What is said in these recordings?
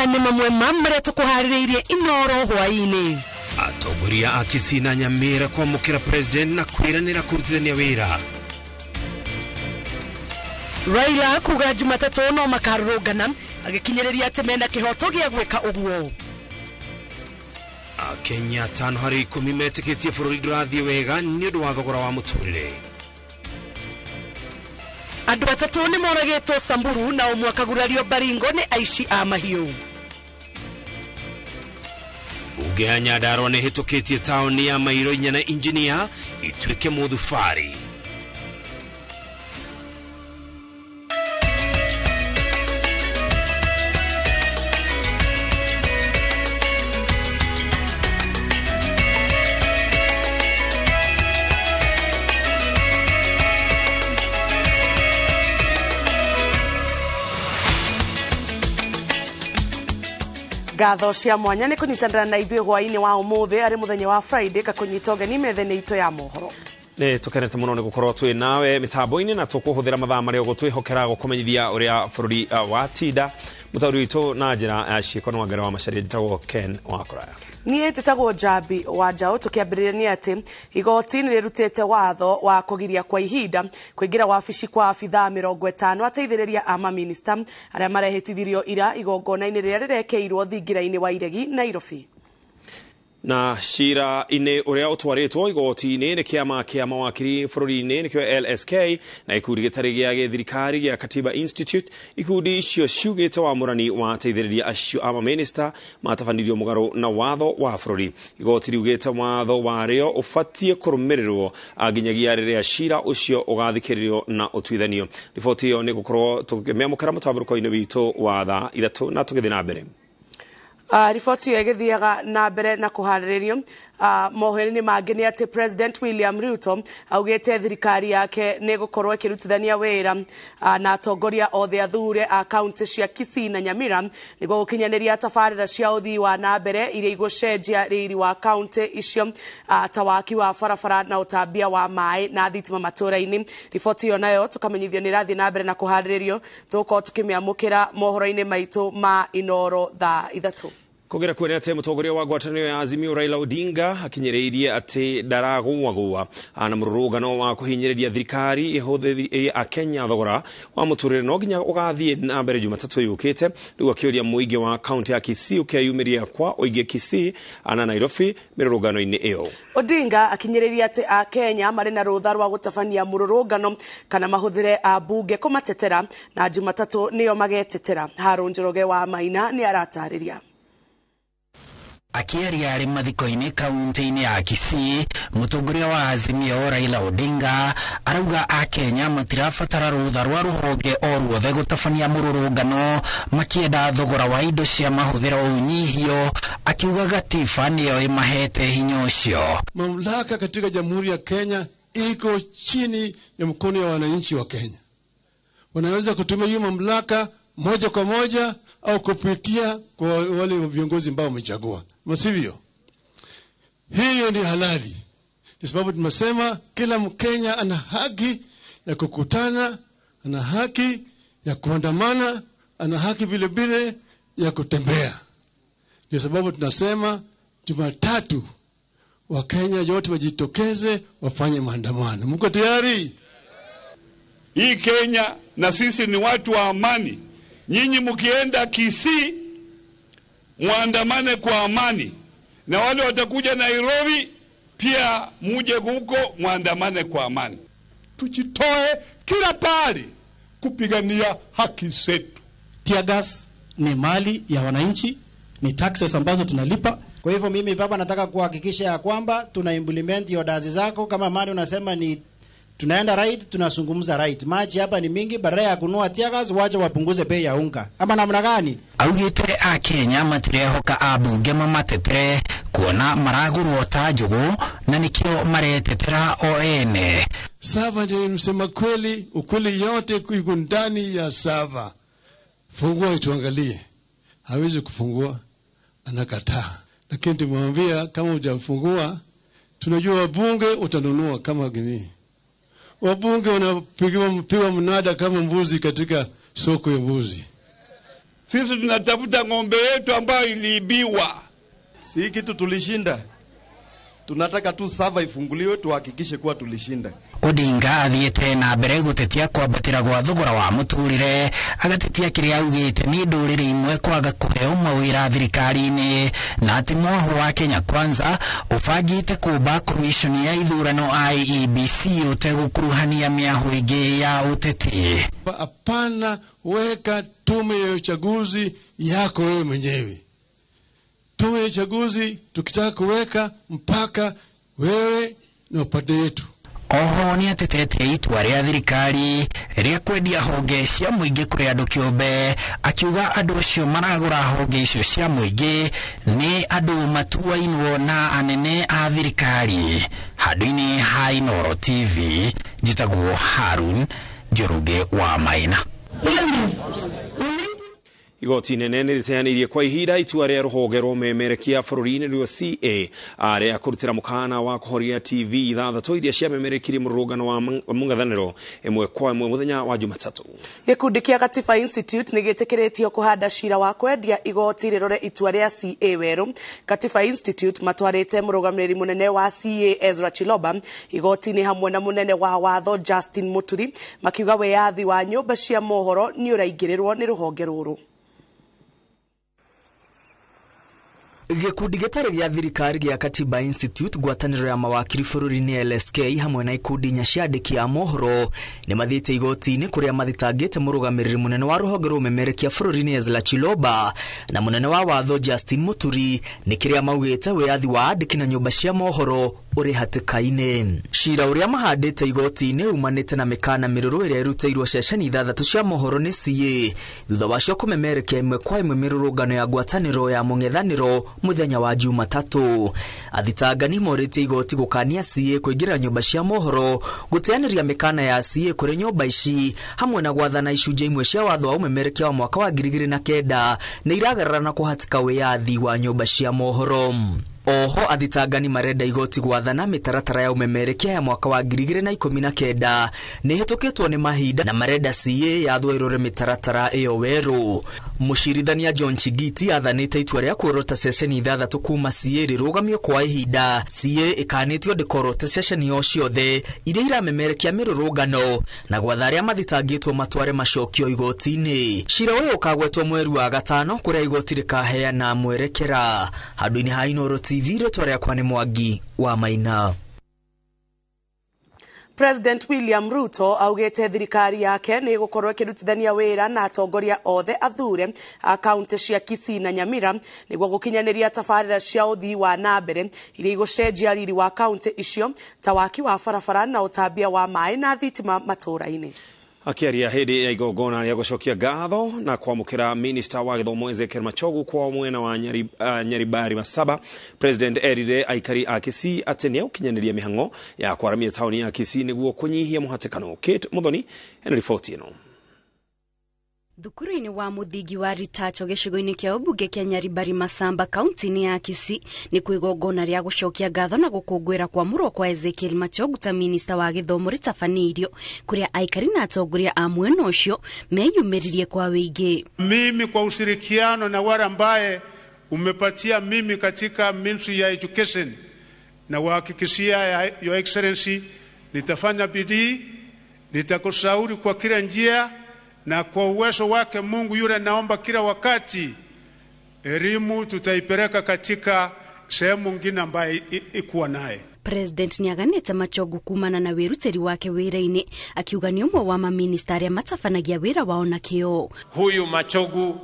Maya nĩ mamwe ma marĩa tũkũharĩrĩirie Inoro hwaĩ-inĩ. Atongoria a Kisii na Nyamira kwamũkĩra president na kwĩranĩra kũrutithania wĩra. Raila kuga Jumatatũ no makarũrũngana agĩkinyĩrĩria atĩ mena kĩhoto gĩa gwĩka ũguo. Akenya 5 harĩ 10 metĩkĩtie bũrũri ndũrathiĩ wega nĩ ũndũ wa thogora wa mũtũrĩre. Andũ atatũ nĩ moragĩtwo Samburu na ũmwe akagurario Baringo nĩ aici a mahiũ. Bunge ya Nyandarua nĩ ĩhĩtũkĩtie taũni ya Mairo inya na injinia ituĩke mũthubarĩ. Ngatho cia mwanya nĩ kũnyitanĩra na ithuĩ hwaĩ-inĩ wa ũmũthĩ arĩ mũthenya wa Friday kakũnyita ũgeni metha-inĩ itũ ya mohoro. Nĩ tũkenete mũno nĩ gũkorwo twĩ nawe mĩtambo-inĩ na tũkũhũthĩra mathaa marĩa ũgũtwĩhokera gũkũmenyithia ũrĩa bũrũri watinda. Mũtaũri witũ na njĩra ya ciĩko nĩ Wangari wa Macharia, njĩtagwo Ken wa Kũraya. Niĩ njĩtagwo Njambi wa Njaũ. Tũkĩambĩrĩria nĩ atĩ igoti nĩ rĩrutĩte watho wa kũgiria kwa ihinda kũingĩra wabici kwa abithaa 50 ateithĩrĩria a maminista arĩa marehĩtithirio ira igongona-inĩ rĩrĩa rĩrekeirwo thingira-inĩ wa Iregi, Nairobi. Na cira-inĩ ũrĩa ũtwarĩtwo igoti-inĩ nĩ kĩama kĩa mawakiri bũrũri-inĩ nĩkĩo LSK na gĩkundi gĩtarĩ gĩa gĩthirikari gĩa Katiba Institute. Ikundi icio ciugĩte wamũrani wa ateithĩrĩria acio a maminista matabanirio mũgarũ na watho wa bũrũri. Igoti riugĩte watho warĩo ũbatiĩ kũrũmĩrĩrwo nginyagia rĩrĩa cira ũcio ũgathikĩrĩrio na ũtuithanio. Riboti ĩyo nĩ gũkorwo tũkĩmĩamũkĩra mũtambũrũko-inĩ witũ wa thaa 3 na tũgĩthiĩ na mbere. Riboti ĩyo ĩgĩthiaga na mbere na kũharĩrĩrio. Mohoro-inĩ mangĩ nĩ atĩ President William Ruto augĩte thirikari yake nĩ ĩgũkorwo ĩkĩrutithania wĩra na atongoria othe athure a kaunti cia Kisii na Nyamira nĩguo gũkinyanĩria tabarĩra cia ũthii wa na mbere iria igũcenjia riri wa kaunti icio ta waki wa barabara na ũtambia wa maĩ na thitima matũra-inĩ. Riboti ĩyo nayo tũkamenyithio nĩ ĩrathiĩ na mbere na kũharĩrĩrio, tũgũkorwo tũkĩmĩamũkĩra mohoro-inĩ maitũ ma Inoro thaa 3. Kũgera kuona atĩ mũtongoria wa ngwatanĩro ya Azimio Raila Odinga akinyĩrĩirie atĩ ndaragũagũa na mũrũrũngano wa kũhinyĩrĩria thirikari ĩhũthĩrie Akenya thogora wa mũtũrĩre no nginya ũgathiĩ na mbere Jumatatũ yũkĩte. Rĩu akĩũria mũingĩ wa kaunti ya Kisii ũkeyumĩria kwa ũingĩ Kisii na Nairobi mĩrũrũngano-inĩ ĩyo. Odinga akinyĩrĩirie atĩ Akenya marĩ na rũtha rwa gũtabania mũrũrũngano kana mahũthĩre ambunge kũmatetera na Jumatatũ nĩyo magetetera. Harũ Njoroge wa Maina nĩ aratarĩria. Akĩaria arĩ mathiko-inĩ kaunti-inĩ ya Kisii, mũtongoria wa Azimio Raila Odinga arauga Akenya matirabatara rũtha rwa rũhonge o ruothe gũtabania mũrũrũngano makĩenda thogora wa indo cia mahũthĩro ũnyihio, akiuga gatiba nĩyo ĩmahete hinya ũcio. Mamlaka katika Jamhuri ya Kenya iko chini ya mkono ya wananchi wa Kenya. Wanaweza kutumia hiyo mamlaka moja kwa moja au kupitia kwa wale viongozi ambao wamechagua. Sivyo? Hiyo ni halali. Kwa sababu tumesema kila Mkenya ana haki ya kukutana, ana haki ya kuandamana, ana haki vile vile ya kutembea. Kwa sababu tunasema Jumatatu Wakenya wote wajitokeze wafanye maandamano. Mko tayari? Hii Kenya na sisi ni watu wa amani. Nyinyi mkienda Kisii muandamane kwa amani, na wale watakuja Nairobi pia muje huko muandamane kwa amani. Tujitoe kila pahali kupigania haki zetu. Tear gas ni mali ya wananchi, ni taxes ambazo tunalipa. Kwa hivyo mimi baba nataka kuhakikisha ya kwamba tuna implement orders zako. Kama mali unasema ni tunaenda right, tunazungumza right. Maji hapa ni mingi, badala ya kununua tear gas wacha wapunguze bei ya unga. Ama namna gani? Augite Akenya matirehoka abunge mamatetere kuona maragurwo ta njugu na nikio maretetera o ene. Sava ndiye msema kweli, ukweli yote iko ndani ya Sava. Fungua ituangalie. Hawezi kufungua, anakataa. Lakini tumwambia kama hujafungua, tunajua wabunge utanunua kama gini. Wabunge wanapigiwa mnada kama mbuzi katika soko ya mbuzi. Sisi tunatafuta ng'ombe yetu ambayo iliibiwa. Si kitu tulishinda. Tunataka tu sava ifunguliwe tuhakikishe kuwa tulishinda. Odinga athiĩte na mbere gũtetia kwambatĩra gwa thogora wa mũtũrĩre, agatetia kĩrĩa augĩte nĩ ndũrĩrĩ imwe kwaga kũheo mawĩra thirikari-inĩ, na atĩ mwahũ wa Kenya Kwanza ũbangĩte kũmba komishoni ya ithurano IEBC ũtegũkuruhania mĩahũ ĩngĩ ya ũteti. Hapana, weka tume ya uchaguzi yako wewe mwenyewe. Tume ya uchaguzi tukitaka kuweka mpaka wewe na upande yetu. Oho nĩ atetetie itua rĩa thirikari rĩa kwendia honge cia mũingĩ kũrĩ andũ kĩũmbe, akiuga andũ acio maragũra honge icio cia mũingĩ nĩ andũ matuainwo na anene a thirikari. Handũ-inĩ ha Inooro TV, njĩtagwo Harun Njoroge wa Maina. Igoti inene nĩ rĩteanĩirie kwa ihinda itua rĩa rũhonge rwa ũmemerekia bũrũri-inĩ rwa CA rĩa kũrutĩra mũkana wa kũhoria TV ithathatũ iria ciamemerekirie mũrũrũngano wa mũng'ethanĩro ĩmwe kwa ĩmwe mũthenya wa Jumatatũ. Gĩkundi kĩa Katiba Institute nĩ gĩtĩkĩrĩtio kũhanda cira wa kwendia igoti rĩrore itua rĩa CA werũ. Katiba Institute matwarĩte mũrũgamĩrĩri mũnene wa CA Ezra Chiloba igoti-inĩ hamwe na mũnene wa watho Justin Muturi, makiuga wĩyathi wa nyũmba cia mohoro nĩ ũraingĩrĩrwo nĩ rũhonge rũrũ. Gĩkundi gĩtarĩ gĩa thirikari gĩa Katiba Institute, ngwatanĩro ya mawakiri bũrũri-inĩ LSK hamwe na ikundi inya cia andĩki a mohoro nĩ mathiĩte igoti-inĩ kũrĩa mathitangĩte mũrũgamĩrĩri mũnene wa rũhonge rwa ũmemerekia bũrũri-inĩ Ezra Chiloba na mũnene wa watho Justin Muturi nĩ kĩrĩa maugĩte wĩyathi wa andĩki na nyũmba cia mohoro ũrĩ hatĩka-inĩ. Cira ũrĩa mahandĩte igoti-inĩ umanĩte na mĩkana mĩrũrũ ĩrĩa ĩrutĩirwo ceceni ithathatũ cia mohoro nĩ CA thutha wacio kũmemerekia ĩmwe kwa ĩmwe mĩrũrũngano ya ngwatanĩro ya mũng'ethanĩro mũthenya wa Jumatatũ. Athitangani morĩtie igoti gũkania CA kũingĩra nyũmba cia mohoro, gũteanĩria mĩkana ya CA kũrĩ nyũmba ici hamwe na gwathana icunjĩ imwe cia watho wa ũmemerekia wa mwaka wa 2009 nĩ iragarara na kũhatĩka wĩyathi wa nyũmba cia mohoro. Oho athitangani marenda igoti gwathana mĩtaratara ya ũmemerekia ya mwaka wa 2019 nĩ ĩhĩtũkĩtwo nĩ mahinda na marenda CA yathwo ĩrore mĩtaratara ĩyo werũ. Mũcirithania John Chigiti athanĩte itua rĩa kuorota ceceni ithathatũ kuma CA rĩrũgamio kwa ihinda. CA ĩkanĩtio ndĩkorote ceceni o ciothe iria iramemerekia mĩrũrũngano na gwatha arĩa mathitangĩtwo matware macokio igoti-inĩ. Cira ũyũ ũkagwetwo mweri wa gatano kũrĩa igoti rĩkaheana mwerekera. Handũ-inĩ ha Inooro TV, rĩtwa rĩakwa nĩ Mwangi wa Maina. President William Ruto augĩte thirikari yake nĩ ĩgũkorwo ĩkĩrutithania wĩra na atongoria othe athure a kaunti cia Kisii na Nyamira nĩguo gũkinyanĩria tabarĩra cia ũthii wa na mbere iria igũcenjia riri wa kaunti icio ta waki wa barabara na ũtambia wa maĩ na thitima matũũra-inĩ. Akĩaria hĩndĩ ya igongona rĩa gũcokia ngatho na kwamũkĩra minista wa gĩthomo Ezekiel Machogu kwa mwena wa Nyaribari Masaba, President erire aikari a Kisii atĩ nĩegũkinyanĩria mĩhang'o ya kwaramia taũni ya Kisii nĩguo kũnyihia mũhatĩkano. Kate Muthoni ena riboti ĩno. Thukuru-inĩ wa mũthingi wa Ritacho gĩcigo-inĩ kĩa ũmbunge kĩa Nyaribari Masamba kaunti-inĩ ya Kisii nĩ kwĩ igongona rĩa gũcokia ngatho na gũkũngũĩra kwamũrwo kwa Ezekiel Machogu ta minista wa gĩthomo rĩtabanĩirio kũrĩa aikari na atongoria a mwena ũcio meyumĩririe kwa wĩingĩ. Mimi kwa ushirikiano na wale ambaye umepatia mimi katika Ministry ya Education, na wahakikishia Your Excellency nitafanya bidii, nitakushauri kwa kila njia na kwa uwezo wake Mungu yule naomba kila wakati elimu tutaipeleka katika sehemu nyingine ambayo ikuwa naye. President nĩaganĩte Machogu kumana na wĩrutĩri wake wĩra-inĩ akiuga nĩ ũmwe wa maminista arĩa matabanagia wĩra wao na kĩo. Huyu Machogu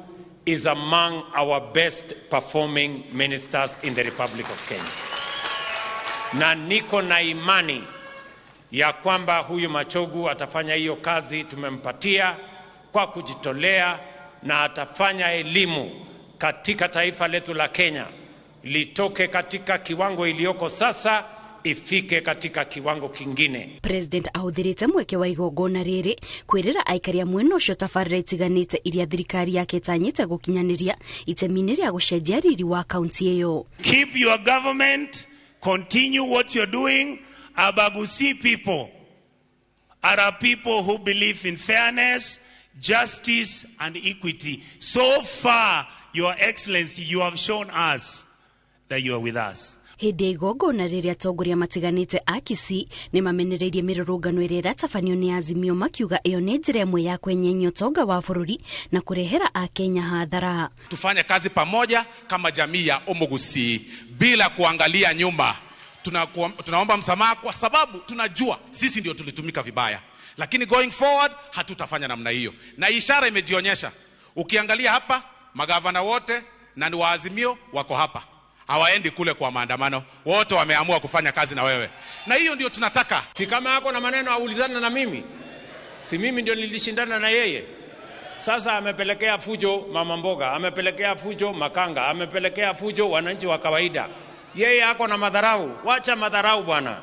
is among our best performing ministers in the Republic of Kenya. Na niko na imani ya kwamba huyu Machogu atafanya hiyo kazi tumempatia kwa kujitolea na atafanya elimu katika taifa letu la Kenya litoke katika kiwango iliyoko sasa ifike katika kiwango kingine. President ahũthĩrĩte mweke wa igongona rĩrĩ kwĩrĩra aikari a mwena ũcio tabarĩra itiganĩte iria thirikari yake ĩtanyĩte gũkinyanĩria itemi-inĩ rĩa gũcenjia riri wa kaunti ĩyo. Keep your government, continue what you're doing. Abagusi people are a people who believe in fairness, Justice and equity. So far, Your Excellency, you have shown us that you are with us. Hĩndĩ ya igongona rĩrĩa atongoria matiganĩte a Kisii nĩ mamenereirie mĩrũrũngano ĩrĩa ĩratabanio nĩ Azimio, makiuga ĩyo nĩ njĩra ĩmwe ya kwenyenyia ũtonga wa bũrũri na kũrehera Akenya hathara. Tufanye kazi pamoja kama jamii ya Omogusi bila kuangalia nyuma. Tunaomba msamaha kwa sababu tunajua sisi ndio tulitumika vibaya, lakini going forward hatutafanya namna hiyo, na ishara imejionyesha. Ukiangalia hapa magavana wote na ni wa Azimio wako hapa, hawaendi kule kwa maandamano, wote wameamua kufanya kazi na wewe, na hiyo ndio tunataka. Si kama ako na maneno aulizana na mimi, si mimi ndio nilishindana na yeye. Sasa amepelekea fujo mama mboga, amepelekea fujo makanga, amepelekea fujo wananchi wa kawaida. Yeye ako na madharau. Wacha madharau bwana,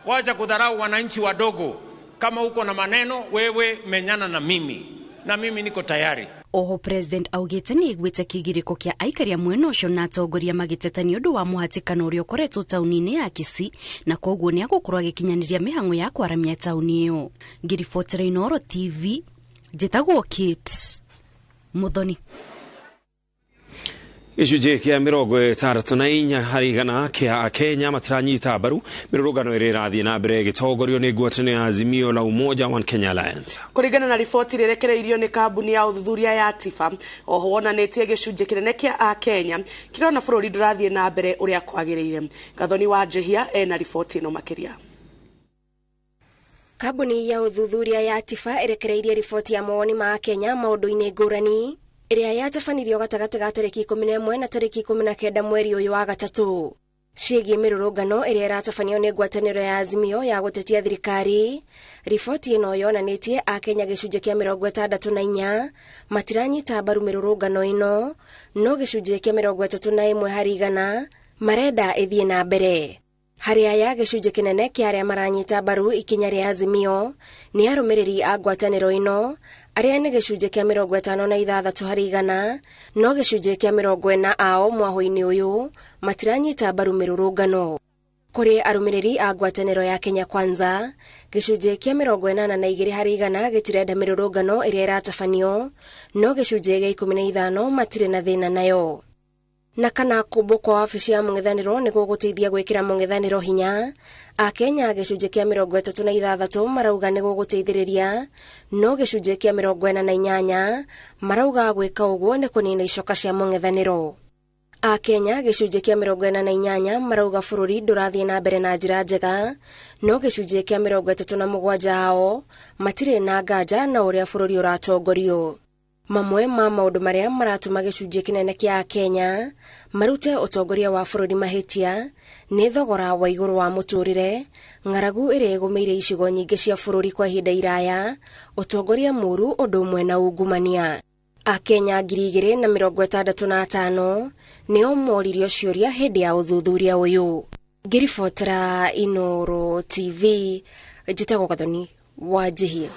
wacha kudharau wananchi wadogo. Kama uko na maneno wewe menyana na mimi, na mimi niko tayari. Oho President augite nĩ aiguĩte kĩgirĩko kĩa aikari a mwena ũcio na atongoria magĩteta nĩ ũndũ wa mũhatĩkano ũrĩa ũkoretwo taũni-inĩ ya Kisii, na koguo nĩ agũkorwo agĩkinyanĩria mĩhang'o ya kwaramia taũni ĩyo. Ngĩribotera Inooro TV, njĩtagwo Kate Muthoni. Gĩcunjĩ kĩa 64 harĩ igana kĩa Akenya matiranyita mbaru mĩrũrũngano ĩrĩa ĩrathiĩ na mbere ĩgĩtongorio nĩ ngwatanĩro ya Azimio la Umoja One Kenya Alliance. Kũringana na riboti ĩrĩa ĩrekereirio nĩ kambuni ya ũthuthuria ya TIFA, oho wonanĩtie gĩcunjĩ kĩnene kĩa Akenya kĩrona bũrũri ndũrathiĩ na mbere ũrĩa kwagĩrĩire. Gathoni wa Njehia ena riboti ĩno makĩria. Kambuni ya ũthuthuria ya TIFA ĩrekereirie riboti ya mawoni ma Akenya maũndũ-inĩ ngũrani ĩrĩa yatabanirio gatagatĩ ga tarĩki 11 na tarĩki 19 mweri ũyũ wa gatatũ, ciĩgiĩ mĩrũrũngano ĩrĩa ĩratabanio nĩ ngwatanĩro ya Azimio ya gũtetia thirikari. Riboti ĩno yonanĩtie Akenya gĩcunjĩ kĩa 64 matiranyita mbaru mĩrũrũngano ĩno, no gĩcunjĩ kĩa 31 harĩ igana marenda ĩthiĩ na mbere. Harĩ aya gĩcunjĩ kĩnene kĩa arĩa maranyita mbaru ikinya rĩa Azimio nĩ arũmĩrĩri a ngwatanĩro ĩno, arĩa nĩ gĩcunjĩ kĩa 56 harĩ igana, no gĩcunjĩ kĩa 40 ao mwahũ-inĩ ũyũ matiranyita mbaru mĩrũrũngano. Kũrĩ arũmĩrĩri a ngwatanĩro ya Kenya Kwanza, gĩcunjĩ kĩa 82 harĩ igana gĩtirenda mĩrũrũngano ĩrĩa ĩratabanio, no gĩcunjĩ gĩa 15 matirĩ na thĩna nayo. Na kana kũmbwo kwa wabici ya mũng'ethanĩro nĩ gũgũteithia gwĩkĩra mũng'ethanĩro hinya, Akenya gĩcunjĩ kĩa 36 marauga nĩ gũgũteithĩrĩria, no gĩcunjĩ kĩa 48 marauga gwĩka ũguo nĩ kũnina icoka cia mũng'ethanĩro. Akenya gĩcunjĩ kĩa 48 marauga bũrũri ndũrathiĩ na mbere na njĩra njega, no gĩcunjĩ kĩa 37 ao matirĩ na nganja na ũrĩa bũrũri ũratongorio. Mamwe ma maũndũ marĩa maratũma gĩcunjĩ kĩnene kĩa Akenya marute ũtongoria wa bũrũri mahĩtia nĩ thogora wa igũrũ wa mũtũrĩre, ng'aragu ĩrĩa ĩgũmĩire icigo nyingĩ cia bũrũri kwa ihinda iraya, ũtongoria mũũru ũndũ ũmwe na ungumania. Akenya 2065 nĩo moririo ciũria hĩndĩ ya ũthuthuria ũyũ. Ngĩribotera Inooro TV, njĩtagwo Gathoni wa Njihia.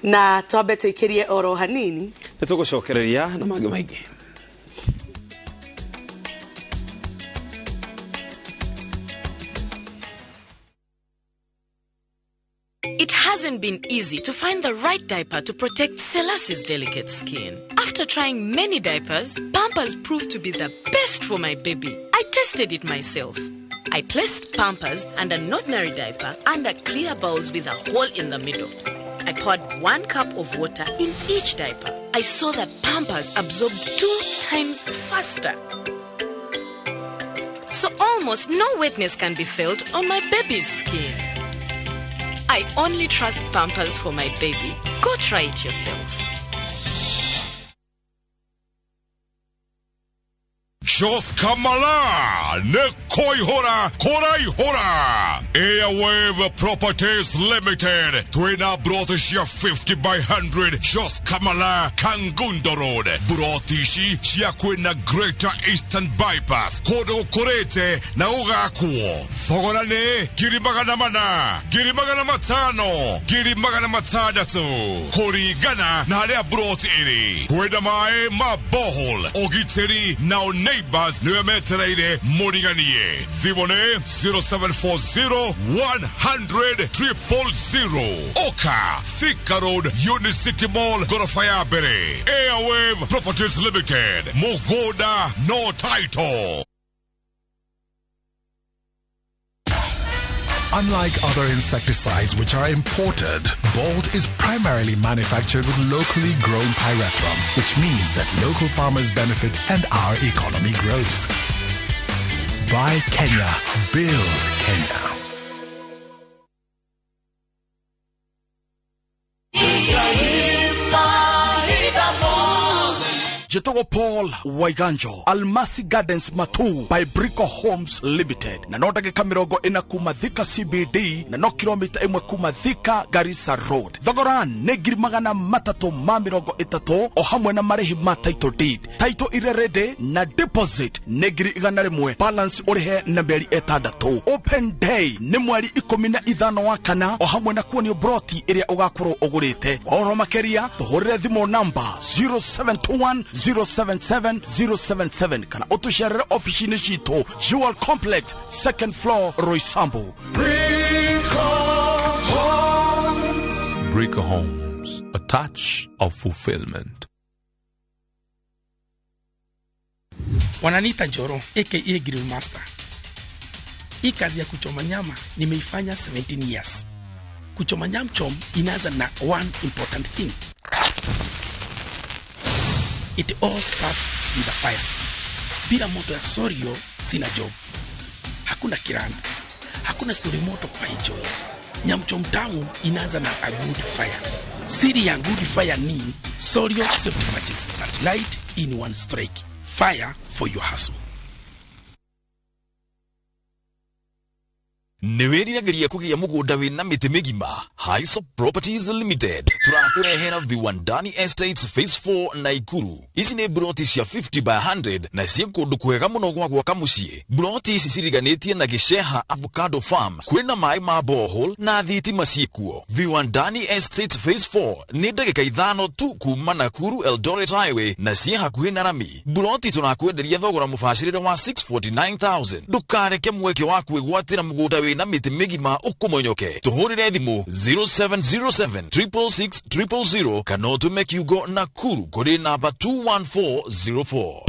Na twambe tũikĩrie oro hanini, nĩ tũgũcokereria na mangĩ maingĩ. It hasn't been easy to find the right diaper to protect Selassie's delicate skin. After trying many diapers, Pampers proved to be the best for my baby. I tested it myself. I placed Pampers and an ordinary diaper under clear bowls with a hole in the middle. I poured 1 cup of water in each diaper. I saw that Pampers absorbed 2 times faster. So almost no wetness can be felt on my baby's skin. I only trust Pampers for my baby. Go try it yourself. Jos Kamala ne Koihora Koraihora Airwave Properties Limited twina brotishia 50 by 100 Jos Kamala Kangundo Road brotishi cia kwina Greater Eastern Bypass kodo korete na ugakuo thogora ni 400,000 500,000 600,000 kuringana na haria broti iri kwina mae ma bohol ogiteri na neighbors niwe metereire muriganie Mũciĩ. Thimũ nĩ 0740 100 000. Oka Thika Road, Unicity Mall, gorofa ya mbere. Airwave Properties Limited. Mũgũnda no title. Unlike other insecticides which are imported, Bolt is primarily manufactured with locally grown pyrethrum, which means that local farmers benefit and our economy grows. Buy Kenya, build Kenya. Njĩtagwo Paul Waiganjo, Almasi Gardens Matu by Brico Homes Limited, na no ndagĩka 40 kuma Thika CBD na no kilomita 1 kuma Thika Garissa Road. Thogora nĩ 330,000 o hamwe na marĩhi ma title deed, title ire ready na deposit nĩ 100,000, balance ũrĩhe na mĩeri 6. Open day nĩ mweri 15 wa kana o hamwe na kuonio broti ĩrĩa ũgakorwo ũgũrĩte. Kwa ũhoro makĩria tũhũrĩre thimũ namba 0721 077 077 kana ũtũcerere ofici-inĩ citũ Jewel Complex, second floor, Roysambu. Brico Homes, a touch of fulfillment. Wananiita Njoro aka Grill Master. Hii kazi ya kuchoma nyama nimeifanya 17 years. Kuchoma nyam chom inaanza na one important thing. It all starts with a fire. Bila moto ya Sorio sina job. Hakuna kiranzi. Hakuna story moto kwa hii joint. Nyamchom tamu inaanza na a good fire. Siri ya good fire ni Sorio safety matches that light in one strike. Fire for your hustle. Nĩ wĩriragĩria kũgĩa mũgũnda wĩna mĩtĩ mĩgima? Hisop Properties Limited tũrakũrehera Viwandani Estates Phase 4 Naikuru. Ici nĩ broti cia 50 by 100 na ciĩ kũndũ kwega mũno gwa gwaka mũciĩ. Broti ici ciriganĩtie na Gĩceha Avocado Farm, kwĩna maĩ ma borehole na thitima ciĩkuo. Viwandani Estates Phase 4 nĩ ndagĩka 5 tu kuma Nakuru Eldoret Highway na ciĩ hakuhĩ na rami. Broti tũrakwenderia thogora mũbacĩrĩre wa 649,000. Ndũkareke mweke wa kwĩgwatĩra mũgũnda na mĩtĩ mĩgima ũkũmonyoke. Tũhũrĩre thimũ 0707 666 000 kana ũtũme kiugo Nakuru kũrĩ namba 21404.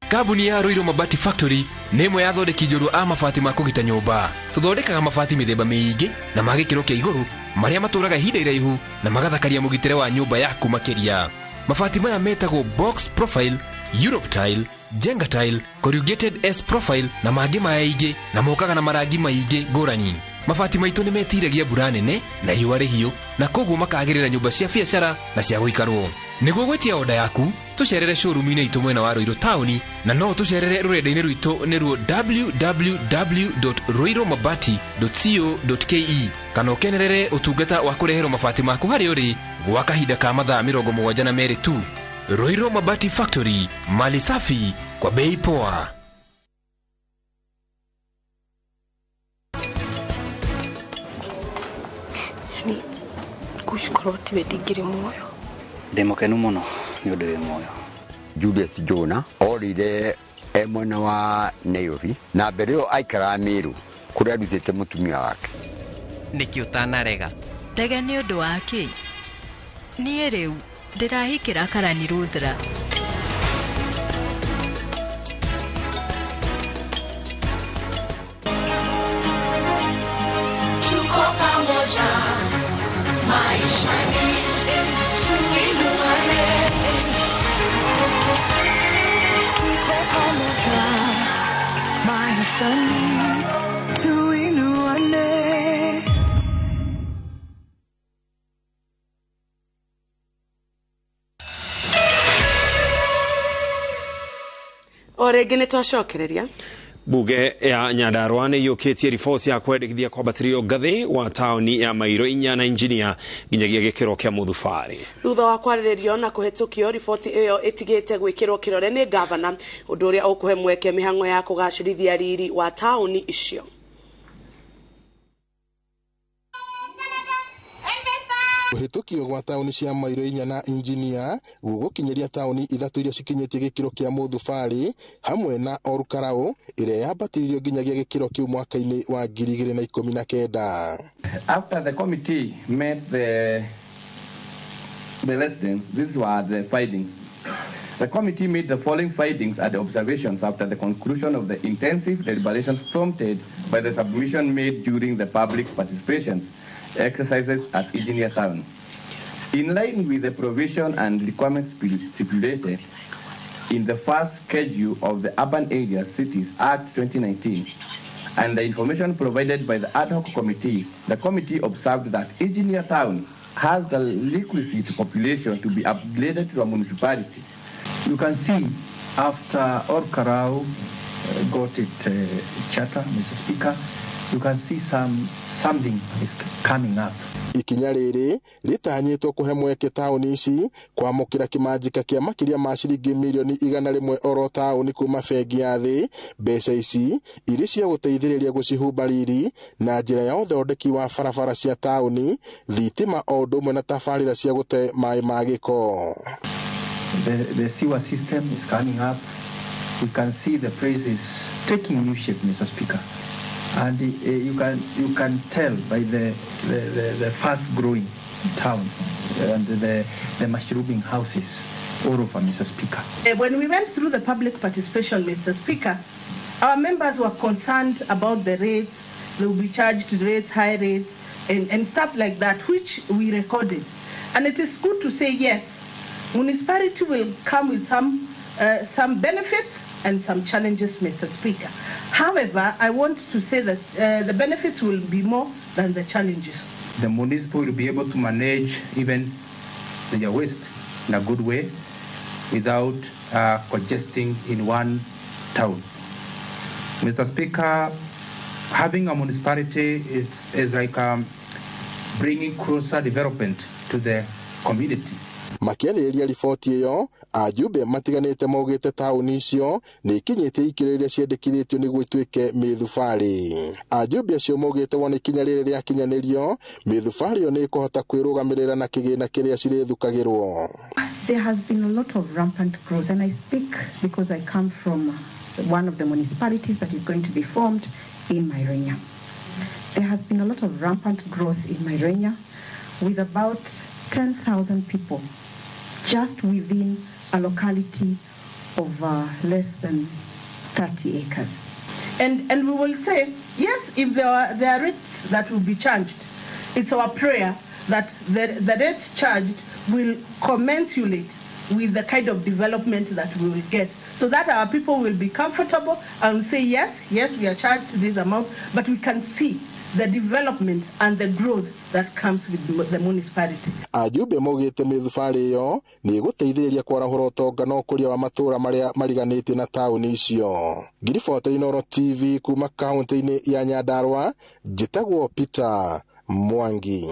Kambuni ya Ruiru Mabati Factory nĩ ĩmwe ya athondeki njorua a mabati ma kũgita nyũmba. Tũthondekaga mabati mĩthemba mĩingĩ na ma gĩkĩro kĩa igũrũ marĩa matũraga ihinda iraihu na magathakaria mũgitĩre wa nyũmba yaku makĩria. Mabati maya metagwo box profile, Europe tile, Jenga tile, corrugated S profile na mangĩ maingĩ na mokaga na marangi maingĩ ngũrani. Mabati maitũ nĩ metiragia mbura nene na riũa rĩhiũ na koguo makagĩrĩra nyũmba cia biacara na cia gũikarwo. Nĩguo gwĩtia oda yaku tũcerere showroom-inĩ itũ mwena wa Ruiru taũni na no tũcerere rũrenda-inĩ rwitũ nĩruo www.ruirumabati.co.ke kana ũkenerere ũtungata wa kũreherwo mabati maku harĩa ũrĩ gwa kahinda ka mathaa 72 tu. Ruiru Mabati Factory, mali safi kwa bei poa. Yani kushukuru tiwe ndingiri muoyo. Ndĩ mũkenu mũno nĩ ũndũ wĩ muoyo. Julius Jona orire e mwena wa Nairobi na mbere ĩyo aikaraga Meru kũrĩa arutĩte mũtumia wake. Nĩkĩ ũtanarega? Ndege nĩ ũndũ wa kĩ? Niĩ rĩu ndĩrahikĩra Karani Ruthra. Tuko pamoja maishani, tuinuane. Tuko pamoja maishani, tuinuane. O rĩngĩ nĩ twacokereria. Bunge ya Nyandarua nĩ iyũkĩtie riboti ya kwendekithia kwambatĩrio ngathĩ wa taũni ya Mairo inya na injinia nginyagia gĩkĩro kĩa mũthubarĩ. Thutha wa kwarĩrĩrio na kũhetũkio, riboti ĩyo ĩtigĩte gwĩkĩrwo kĩrore nĩ gavana, ũndũ ũrĩa ũkũhe mweke mĩhang'o ya kũgacĩrithia riri wa taũni icio. Kũhĩtũkio gwa taũni cia mairo 4 na Injinia gũgũkinyĩria taũni 3 iria cikinyĩtie gĩkĩro kĩa mũthubarĩ hamwe na Olkalou ĩrĩa yambatĩririo nginyagia gĩkĩro kĩu mwaka-inĩ wa 2019. After the committee met the residents, these were the findings. The committee made the following findings and observations after the conclusion of the intensive deliberations prompted by the submission made during the public participation exercises at Engineer Town. In line with the provision and requirements stipulated in the first schedule of the Urban Area Cities Act 2019 and the information provided by the ad hoc committee, the committee observed that Engineer Town has the requisite population to be upgraded to a municipality. You can see after Olkalou got it charter, Mr. Speaker, you can see something is coming up. Ikinya rĩrĩ rĩtanyĩtwo kũhe mweke taũni ici kwamũkĩra kĩmanjĩka kĩa makĩria ma ciringi mirioni 100 oro taũni kuma bengi ya thĩ. Mbeca ici irĩ cia gũteithĩrĩria gũcihumba riri na njĩra ya ũthondeki wa barabara cia taũni, thitima o ũndũ ũmwe na tabarĩra cia gũte maĩ ma gĩko. The sewer system is coming up. We can see the place is taking new shape, Mr. Speaker. And you can tell by the fast growing town and the mushrooming houses all over, Mr. Speaker. When we went through the public participation, Mr. Speaker, our members were concerned about the rates. They will be charged rates, high rates, and stuff like that, which we recorded. And it is good to say yes, municipality will come with some benefits and some challenges, Mr. Speaker. However, I want to say that the benefits will be more than the challenges. The municipal will be able to manage even their waste in a good way without congesting in one town. Mr. Speaker, having a municipality is like bringing closer development to the community. Makĩarĩrĩria riboti ĩyo, ajumbe matiganĩte maugĩte taũni icio nĩ ikinyĩtie ikĩro iria ciendekithĩtio nĩguo ituĩke mĩthubarĩ. Ajumbe acio maugĩte wona ikinya rĩrĩ rĩakinyanĩrio, mĩthubarĩ ĩyo nĩ ĩkũhota kwĩrũgamĩrĩra na kĩgĩna kĩrĩa cirĩthukagĩrwo. There has been a lot of rampant growth, and I speak because I come from one of the municipalities that is going to be formed in Mairenya. There has been a lot of rampant growth in Mairenya with about 10,000 people just within a locality of less than 30 acres. And we will say, yes, if there are rates that will be charged, it's our prayer that the rates charged will commensurate with the kind of development that we will get, so that our people will be comfortable and say, yes, we are charged this amount, but we can see the development and the growth that comes with the municipality. Ajumbe maugĩte mĩthubarĩ ĩyo nĩ ĩgũteithĩrĩria kwarahũra ũtonga na ũkũria wa matũũra marĩa mariganĩtie na taũni icio. Ngiribota Inooro TV kuma kaunti-inĩ ya Nyandarua, njĩtagwo Peter Mwangi.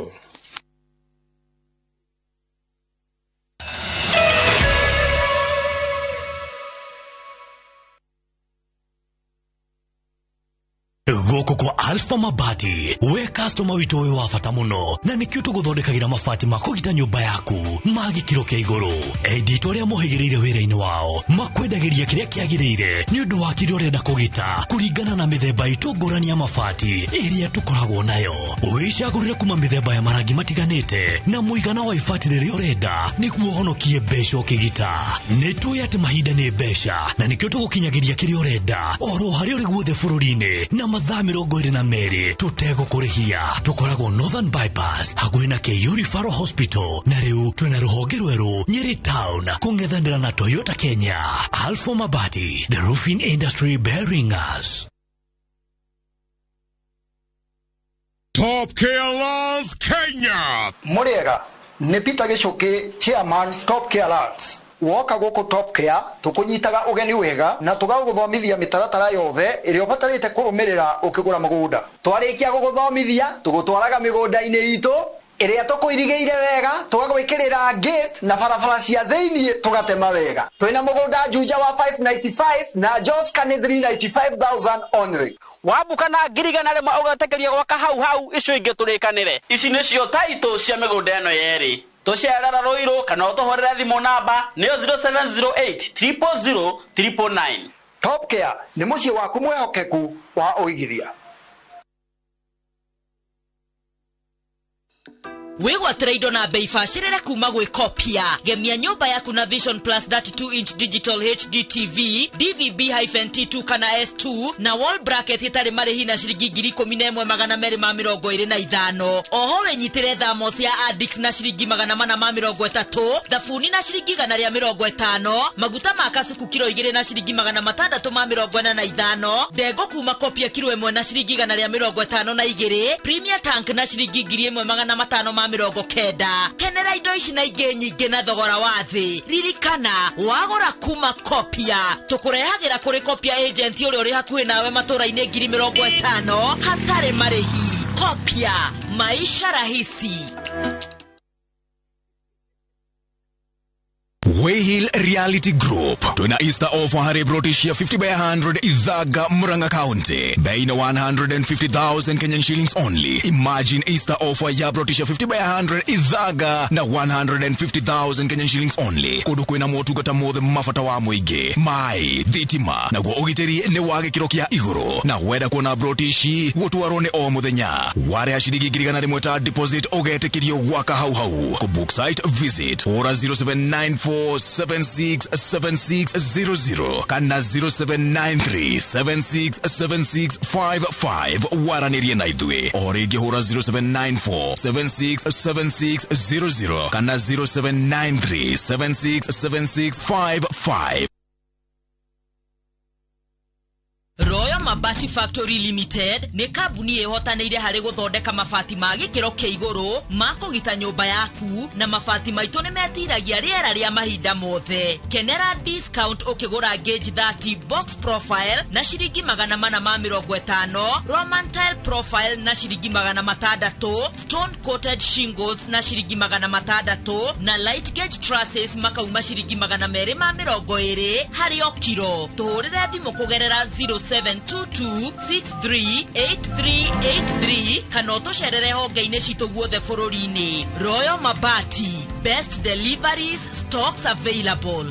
Gũkũ kwa Alpha Mabati, we customer witũ wĩ wa bata mũno, na nĩkĩo tũgũthondekagĩra mabati ma kũgita nyũmba yaku ma gĩkĩro kĩa igũrũ. Endi arĩa mohĩgĩrĩire wĩra-inĩ wao makwendagĩria kĩrĩa kĩagĩrĩire nĩ ũndũ wa kĩrĩa ũrenda kũgita kũringana na mĩthemba itũ ngũrani ya mabati ĩrĩa tũkoragwo nayo. Wĩcagũrĩre kuma mĩthemba ya marangi matiganĩte na mũigana wa ibati rĩrĩa ũrenda nĩguo ũhonokie mbeca ũkĩgita. Nĩ tũĩ atĩ mahinda nĩ mbeca na nĩkĩo tũgũkinyagĩria kĩrĩa ũrenda oro harĩa ũrĩ guothe bũrũri-inĩ na mathaa 22 tũtegũkũrĩhia. Tũkoragwo Northern Bypass hakuhĩ na KU Referral Hospital, na rĩu twĩna rũhonge rwerũ Nyeri Town kũng'ethanĩra na Toyota Kenya. Alpha Mabati, the roofing industry bearing us. Top Care Lands Kenya. Mũrĩega, nĩ Peter Gĩcũkĩ, chairman Top Care Lands. Woka gũkũ Top Care tũkũnyitaga ũgeni wega na tũgagũthomithia mĩtaratara yothe ĩrĩa ũbatarĩte kũrũmĩrĩra ũkĩgũra mũgũnda. Twarĩkia gũgũthomithia tũgũtwaraga mĩgũnda-inĩ itũ Ĩrĩa tũkũirigĩire wega tũgagwĩkĩrĩra gate na barabara cia thĩiniĩ tũgatema wega. Twĩna mũgũnda Juja wa 595 na Joska nĩ 395,000 only. Wambuka na 100,000 ũgetĩkĩrio gwaka hau hau icio ingĩ tũrĩkanĩre. Ici nĩcio taitũ cia mĩgũnda ĩno yerĩ. Tũcerera Rũirũ kana ũtũhũrĩre thimũ namba nĩyo 0708 000 999. Top Care nĩ mũciĩ waku mwĩhokeku wa ũigithia. Wĩgwatĩre indo na bei bacĩrĩre kuma gwĩ Kopia. Gemia nyũmba yaku na Vision Plus 32 inch digital HD TV DVB-T2 kana S2 na wall bracket ĩtarĩ marĩhi na ciringi 11,225. Oho wĩnyitĩre thamos ya Addix na ciringi 430, thabuni na ciringi 150, maguta ma kasuku kilo 2 na ciringi 645, ndengũ kuma Kopia kilo 1 na ciringi 152, Premier Tank na ciringi 1,590. Kenera indo ici na ingĩ nyingĩ na thogora wa thĩ. Ririkana wagũra kuma Kopia tũkũrehagĩra kũrĩ Kopia agent ũrĩa ũrĩ hakuhĩ nawe matũra-inĩ 50,000 hatarĩ marĩhi. Kopia, maisha rahisi. Wayhill Reality Group twina Easter offer harĩ broti cia 50 by 100 Ithaga, Murang'a County, bei na 150,000 Kenyan shillings only. Imagine Easter offer ya broti cia 50 by 100 Ithaga na 150,000 Kenyan shillings only. Kũndũ kwĩna motungata mothe mabata wa mũingĩ, maĩ, thitima, naguo ũgitĩri nĩ wa gĩkĩro kĩa igũrũ. Na wenda kuona broti ici gũtwarwo nĩ o mũthenya, warĩha ciringi 100,000 ta deposit ũgetĩkĩrio gwaka hau hau. Kũ book site visit hũra 0794 767600 kana 0793 767655 waranĩrie na ithuĩ. O rĩngĩ hũra 0794 767600 kana 0793 767655. Royal Mabati Factory Limited nĩ kambuni ĩhotanĩire harĩ gũthondeka mabati ma gĩkĩro kĩa igũrũ ma kũgita nyũmba yaku, na mabati maitũ nĩ metiragia rĩera rĩa mahinda mothe. Kenera discount ũkĩgũra gauge 30 box profile na ciringi 450, Roman tile profile na ciringi 600, stone coated shingles na ciringi 600, na light gauge trusses makauma ciringi 220 harĩ o kiro. Tũhũrĩre thimũ kũgerera 0722638383 kana ũtũcerere honge-inĩ citũ guothe bũrũri-inĩ. Royal Mabati, best deliveries, stocks available.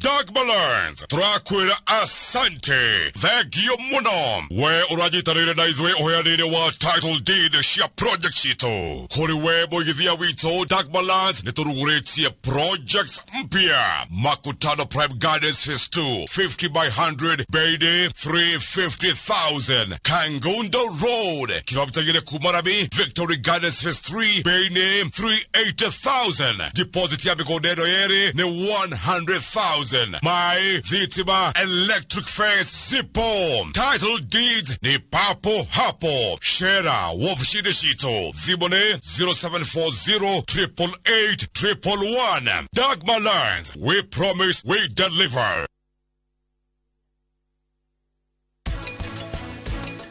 Dagmalands turakwira asante thengio muno we uranyitanĩire na ithuĩ ũheani-inĩ wa title deed cia project citũ. Kũrĩ we mũigithia witũ, Dagmalands nĩ tũrugũrĩtie projects mpya. Makutano Prime Gardens Phase 2 50 by 100 bei 350,000. Kangundo Road kilomita 2 kuma Rami, Victory Gardens Phase 3 bei 380,000. Deposit ya mĩgũnda ĩno yerĩ nĩ 100,000. My thitima, electric fence zipo, title deeds ni papo hapo. Shera wofishini citũ, thimũ nĩ 0740 888 111. Dagmar Lands, we promise we deliver.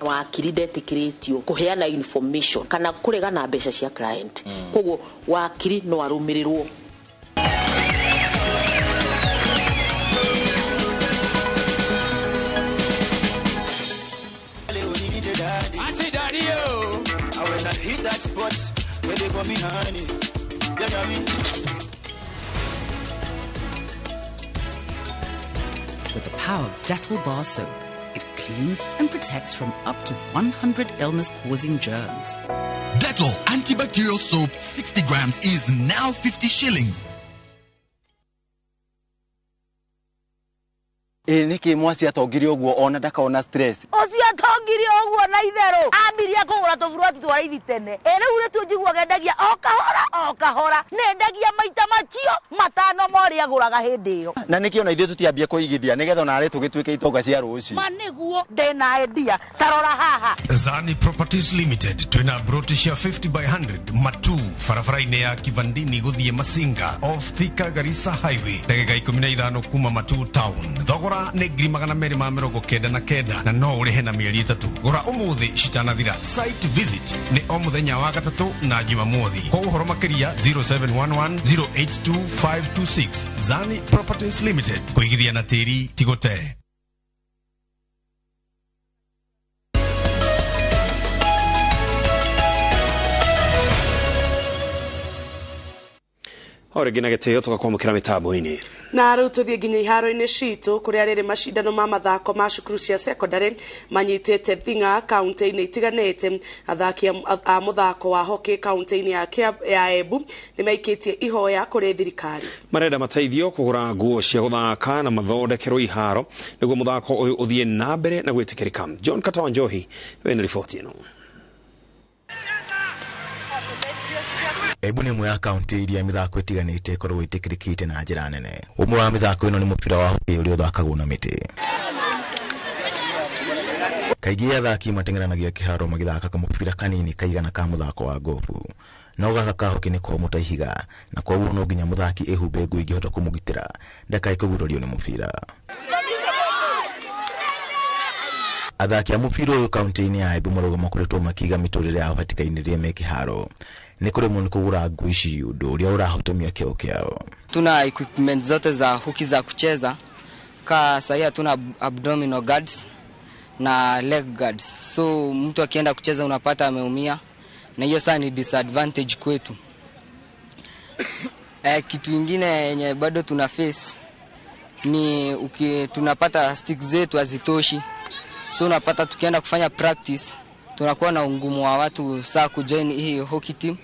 Wakiri ndetĩkĩrĩtio kũheana information kana kũregana mbeca cia client, koguo wakiri no arũmĩrĩrwo. With the power of Dettol bar soap, it cleans and protects from up to 100 illness-causing germs. Dettol antibacterial soap 60 grams is now 50 shillings. Ĩ nĩkĩ mwasi atongire ũguo ona ndakaona stress? Ũcio atongire ũguo na itherũ ambirie kũgũra tũburoti twa raithi tene. Ĩ rĩu nĩtuo njiguaga endagia o kahora o kahora, nendagia maita macio matano ma ũrĩa agũraga hĩndĩ ĩyo. Na nĩkĩo ona ithuĩ tũtiambie kũigithia nĩgetha onarĩ tũgĩtuĩke itonga cia rũciũ. Ma nĩguo ndĩna endia tarora haha. Zani Properties Limited twina broti cia 50 by 100 Matu barabara-inĩ ya Kivandini gũthiĩ Masinga off Thika Garissa Highway ndagĩka 15 kuma Matu town. Thogora nĩ 299 na no ũrĩhe na mĩeri 3. Gũra ũmũthĩ citanathira. Site visit nĩ o mũthenya wa gatatũ na Jumamothi. Kwa ũhoro makĩria 0711 082 526. Zani Properties Limited, kũigithia na tĩri ti gũte. O rĩngĩ na gĩtĩo tũgakwamũkĩra mĩtambo-inĩ. Na rĩu tũthiĩ nginya iharo-inĩ citũ, kũrĩa rĩrĩ macindano ma mathako ma cukuru cia secondary manyitĩte thing'a kaunti-inĩ itiganĩte. Athaki a mũthako wa hockey kaunti-inĩ ya Embu nĩ maikĩtie ihoya kũrĩ thirikari. Marenda mateithio kũgũra nguo cia gũthaka na mathondekerwo iharo nĩguo mũthako ũyũ ũthiĩ na mbere na gwĩtĩkĩrĩka. John Katawa Njohi wĩna riboti ĩno. Embu nĩ ĩmwe ya kaunti iria mĩthako ĩtiganĩte ĩkoragwo ĩtĩkĩrĩkĩte na njĩra nene. Ũmwe wa mĩthako ĩno nĩ mũbira wa hockey ũrĩa ũthakagwo na mĩtĩ. Kaingĩ athaki mateng'eranagia kĩharo magĩthaka kamũbira kanini kaigana ka mũthako wa gofu. No gaka ka hockey nĩ komũ ta ihiga, na koguo no nginya mũthaki ehumbe nguo ingĩhota kũmũgitĩra ndakae kũgurario nĩ mũbira. Athaki a mũbira ũyũ kaunti-inĩ ya Embu marauga makoretwo makĩiga mĩtũrĩre yao hatĩka-inĩ rĩrĩa me kĩharo nĩ kũremwo nĩ kũgũra nguo ici, ũndũ ũrĩa ũrahotomia kĩo kĩao. Tuna equipment zote za hockey za kucheza, ka sahii hatuna abdominal guards na leg guards, so mtu akienda kucheza unapata ameumia, na hiyo saa ni disadvantage kwetu. Kitu ingine yenye bado tuna face ni tunapata stick zetu hazitoshi, so unapata tukienda kufanya practice tunakuwa na ungumu wa watu saa kujoin hii hockey team.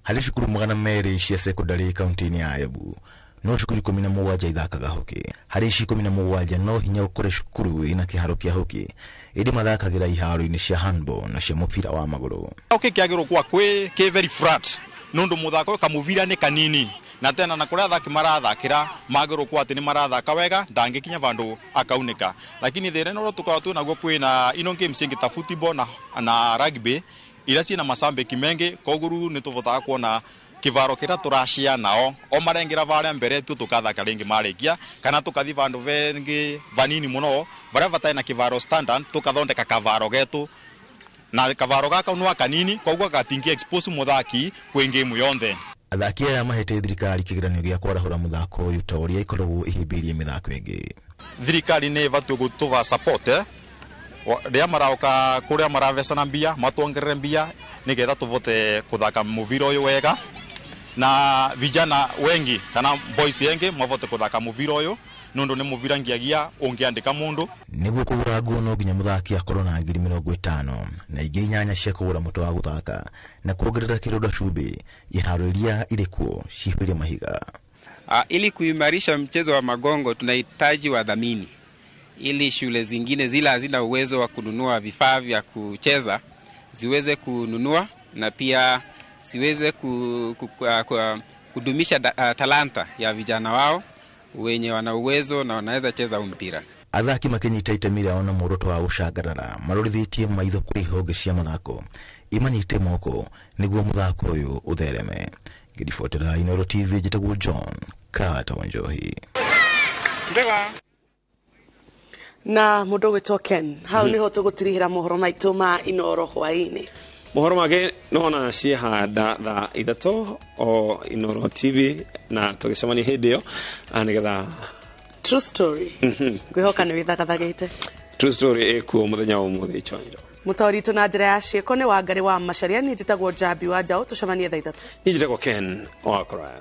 Harĩ cukuru 200 cia secondary kaunti-inĩ ya Embu, no cukuru 17 ithakaga hockey. Harĩ ici 17, no hinya ũkore cukuru ĩna kĩharo kĩa hockey, ĩndĩ mathakagĩra iharo-inĩ cia handball na cia mũbira wa magũrũ. Hockey kĩagĩrĩirwo kwa kwĩ kĩ very flat nundu muthako ũyũ kamũbira nĩ kanini, na tena na kũrĩa athaki marathakĩra magĩrĩirwo kwa atĩ nĩ marathaka wega, ndangĩkinya vandũ akaunĩka. Lakini thĩna ũrĩa tũkoragwo twĩ naguo, kwĩna ino games ingĩ ta football na rugby iria ciĩna macambĩki mengi, koguo rĩu nĩ tũbotaga kuona kĩvaro kĩrĩa tũracia nao o marengera varĩa mbere tu tũkathaka rĩngĩ marĩkia, kana tũkathi vandũ vengĩ vanini mũno varĩa vatarĩ na kĩvaro standard, tũkathondeka kavaro getu, na kavaro gaka no kanini, koguo gatingi expose mũthaki kwĩ game yonthe. Athaki aya mahete thirikari kĩgeranio gĩa kwarahũra mũthako ũyũ ta ũrĩa ĩkoragwo ĩhĩmbĩirie mĩthako ĩngĩ. Thirikari nĩ ĩbatiĩ gũtũva support rĩrĩa maroka kũrĩa maravecana mbia, matuongerere mbia nĩgetha tũvote kũthaka mũbira ũyũ wega, na vijana wengi kana boys engi mavote kũthaka mũbira ũyũ nundu nĩ mũbira ngiagia ũngĩandĩka mũndũ. Nĩguo kũgũra nguo no nginya mũthaki akorwo na 50,000 na ingĩ 8 cia kũgũra mũtĩ wa gũthaka, na kuongerera kĩronda cumbĩ iharo iria irĩ kuo cihũire mahiga. Ili kuimarisha mchezo wa magongo tunahitaji wadhamini, ili shule zingine zile hazina uwezo wa kununua vifaa vya kucheza ziweze kununua, na pia ziweze kudumisha talanta ya vijana wao wenye wana uwezo na wanaweza cheza mpira. Athaki makinyita itemi rĩao na muoroto wa gũcangarara marorithĩtie maitho kũrĩ honge cia mathako imanyite moko nĩguo mũthako ũyũ ũthereme. Ngĩribotera Inooro TV, njĩtagwo John Kata Wanjohi. Na mũndũ ũgwĩtwo Ken, hau nĩho tũgũtirihĩra mohoro maitũ ma Inooro hwaĩ-inĩ. Mohoro mangĩ nĩwona ciehanda thaa 3 o Inooro TV, na tũgĩcemania hĩndĩ ĩyo nĩgetha True story. Ngwĩhoka nĩ wĩthagathagĩte. True story ĩkuo mũthenya wa ũmũthĩ Chonjo. Mũtaũri witũ na njĩra ya ciĩko nĩ Wangarĩ wa Macharia, niĩ njĩtagwo Njambi wa Njaũ, tũcemanie thaa 3. Niĩ njĩtagwo Ken wa Kũraya.